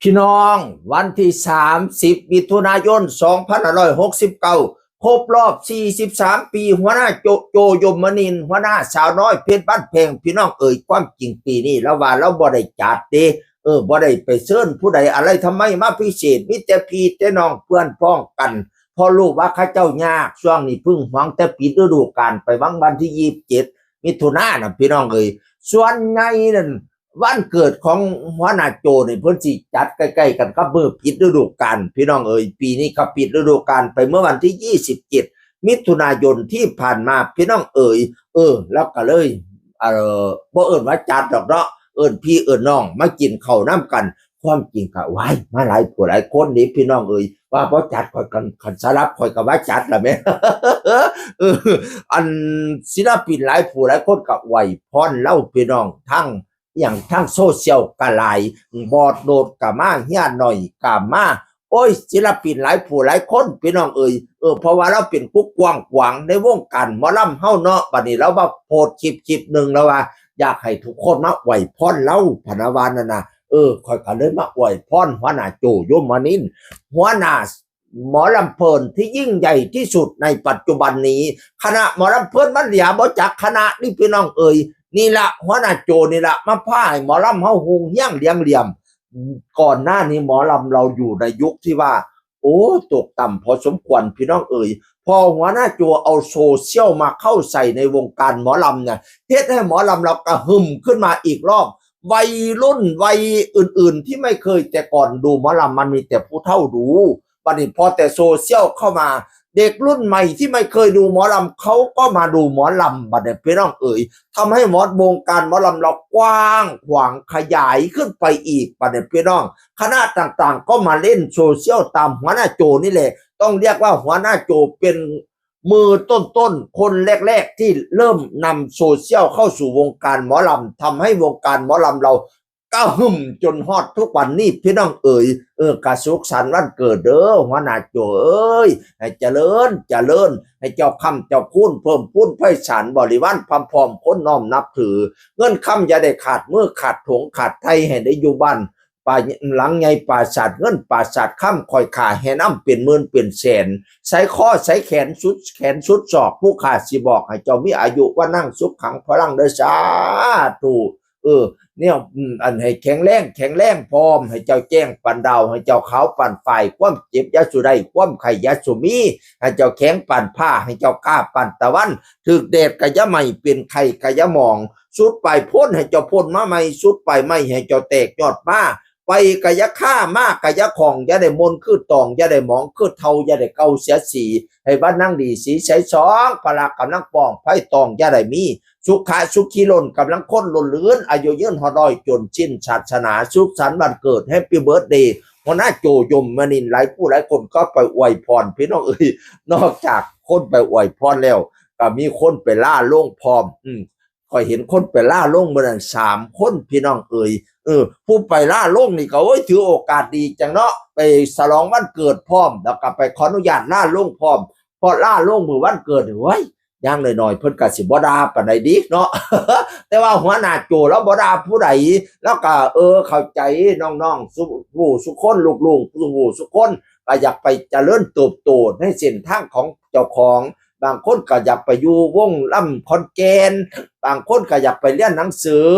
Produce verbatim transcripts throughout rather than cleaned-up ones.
พี่น้อง วันที่สามสิบมิถุนายนสองพันห้าร้อยหกสิบเก้า ครบรอบสี่สิบสามปี หัวหน้าโจ โจ ยมนินทร์ หัวหน้าสาวน้อยเพชรบ้านแพง พี่น้องเอ๋ย ความจริงปีนี้ลาวว่าลาวบ่ได้จัดเด้ เออ บ่ได้ไปเชิญผู้ใดอะไร ทำไมมาพิเศษ มีแต่พี่แต่น้องเพื่อนพ้องกัน เพราะรู้ว่าเขาเจ้ายาก ช่วงนี้เพิ่งหวังแต่ปิดฤดูกาลไป หวังวันที่ยี่สิบเจ็ดมิถุนายนน่ะ พี่น้องเอ๋ย ส่วนใหญ่นั่น วันเกิดของหัวหน้าโจนี่เพิ่นสิจัดใกล้ๆกันกับมื้อปิดฤดูกาล พี่น้องเอ๋ย ปีนี้ก็ปิดฤดูกาลไปเมื่อวันที่ยี่สิบเจ็ดมิถุนายนที่ผ่านมา พี่น้องเอ๋ย เออ แล้วก็เลย เอ่อ บ่เอิ้นว่าจัดดอกเนาะ เอิ้นพี่เอิ้นน้องมากินข้าวนำกัน ความจริงก็ ว้าย มาหลายผู้หลายคนนี่ พี่น้องเอ๋ย ว่าบ่จัด ข้อยก็ คันสำหรับข้อยก็ว่าจัดล่ะแหม เออ อันศิลปินหลายผู้หลายคนก็อวยพรลาว พี่น้อง ทั้ง อหย่างทางโซเชียลก็หลาย บอสโนดก็มา เฮียหน่อยก็มา โอ้ย ศิลปินหลายผู้หลายคน พี่น้องเอ๋ย เออ เพราะว่าลาวเป็นผู้กว้างขวางในวงการหมอลำเฮาเนาะ บัดนี้ลาวมาโพสต์คลิปคลิปหนึ่ง ลาวว่า อยากให้ทุกคนมาอวยพรลาว พะนะว่านั่นน่ะ เออ ข้อยก็เลยมาอวยพรหัวหน้าโจ ยมนินทร์ หัวหน้าหมอลำเพลินที่ยิ่งใหญ่ที่สุดในปัจจุบันนี้ คณะหมอลำเพลินมันเหลือบ่จักคณะนี่ พี่น้องเอ๋ย นี่ละหัวหน้าโจนี่ละมาพาให้หมอลำเฮาฮุงเฮี้ยงเรียงเหลี่ยม ก่อนหน้านี้หมอลำเราอยู่ในยุคที่ว่า โอ้ ตกต่ำพอสมควร พี่น้องเอ๋ย พอหัวหน้าโจเอาโซเชียลมาเข้าใส่ในวงการหมอลำเนี่ย เฮ็ดให้หมอลำเรากระหึ่มขึ้นมาอีกรอบ วัยรุ่นวัยอื่นๆ ที่ไม่เคยแต่ก่อนดูหมอลำ มันมีแต่ผู้เฒ่าดู บัดนี้พอแต่โซเชียลเข้ามา เด็กรุ่นใหม่ที่ไม่เคยดูหมอลำ เขาก็มาดูหมอลำ บัดนี้พี่น้องเอ๋ย ทำให้หมอ วงการหมอลำเรากว้างขวางขยายขึ้นไปอีก บัดนี้พี่น้อง คณะต่างๆ ก็มาเล่นโซเชียลตามหัวหน้าโจนี่แหละ ต้องเรียกว่าหัวหน้าโจเป็นมือต้นๆ คนแรกๆ ที่เริ่มนำโซเชียลเข้าสู่วงการหมอลำ ทำให้วงการหมอลำเรากระหึ่มจนฮอดทุกวันนี้ พี่น้องเอ๋ย เออ กะสุขสันต์วันเกิดเด้อหัวหน้าโจเอ้ย ให้เจริญเจริญ ให้เจ้าค้ำเจ้าคูณเพิ่มพูนไพศาล บริวารพร่ำพร้อมคนน้อมนับถือ เงินคำอย่าได้ขาดมือขาดถุงขาดไถ่ ให้ได้อยู่บ้านป่าหลังใหญ่ปราสาทเงินปราสาทคำ ข้อยข้าแห่นำเป็นหมื่นเป็นแสน ใส่คอใส่แขนสุดแขนสุดศอก ผู้ข้าสิบอกให้เจ้ามีอายุวะนะ สุขัง พะลัง เด้อ สาธุ เออ เนี่ย อืม อันให้แข็งแรงแข็งแรงพร้อม ให้เจ้าแจ้งปานดาว ให้เจ้าขาวปานฝ้าย ความเจ็บอย่าสู่ได้ ความไข้อย่าสู่มี ให้เจ้าแข็งปานผ้า ให้เจ้ากล้าปานตะวัน ถืกแดดกะอย่าไหม้ เป็นไข้กะอย่าหมอง สุดปลายพ้นให้เจ้าพ้นมาใหม่ สุดปลายไม้ให้เจ้าแตกยอดมา ไฟกะอย่าฆ่า มากะอย่าของ อย่าได้มนคือตอง อย่าได้หมองคือเฒ่า อย่าได้เก่าเสียสี ให้บ้านนั่งดีสีใสสอง พละกำลังป้อง ไฟตองอย่าได้มี สุขะสุขีล้นกำลังคนล้นเลื่อน อายุยืนฮอดร้อยจนสิ้นศาสนา สุขสันต์วันเกิด แฮปปี้เบิร์ธเดย์ หัวหน้าโจ ยมนินทร์ หลายผู้หลายคนก็ไปอวยพร พี่น้องเอ๋ย นอกจากคนไปอวยพรแล้ว ก็มีคนไปล่าลงพร้อม อืม ข้อยเห็นคนไปล่าลงมื้อนั้นสามคน พี่น้องเอ๋ย เออ ผู้ไปล่าลงนี่ก็ โอ้ย ถือโอกาสดีจังเนาะ ไปฉลองวันเกิดพร้อม แล้วก็ไปขออนุญาตล่าลงพร้อม เพราะล่าลงมื้อวันเกิด โอ้ย อย่างน้อยๆ เพิ่นก็สิบ่ด่าปานใดดีเนาะ แต่ว่าหัวหน้าโจลาวบ่ด่าผู้ใด ลาวก็ เออ เข้าใจน้องๆ สู่ผู้สู่คน ลูกๆ สู่ผู้สู่คน ก็อยากไปเจริญเติบโตในเส้นทางของเจ้าของ บางคนก็อยากไปอยู่วงลำขอนแก่น บางคนก็อยากไปเรียนหนังสือ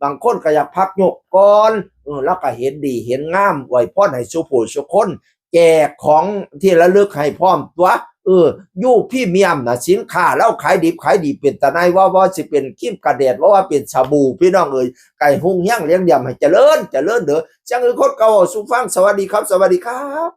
บางคนก็อยากพักยกก่อน เออ ลาวก็เห็นดีเห็นงาม อวยพรให้สู่ผู้สู่คน แจกของที่ระลึกให้พร้อมตั๊ว เออ อยู่พรีเมียมน่ะ สินค้าลาวขายดิบขายดีเป็นตาหน่าย ว่า ว่าสิเป็นครีมกันแดด ว่า ว่าเป็นสบู่ พี่น้องเอ๋ย ไก่ฮุงเฮี้ยงเลี้ยงเดี่ยมให้เจริญเจริญเด้อ จั่งอื่นคนเก่าสู่ฟัง สวัสดีครับ สวัสดีครับ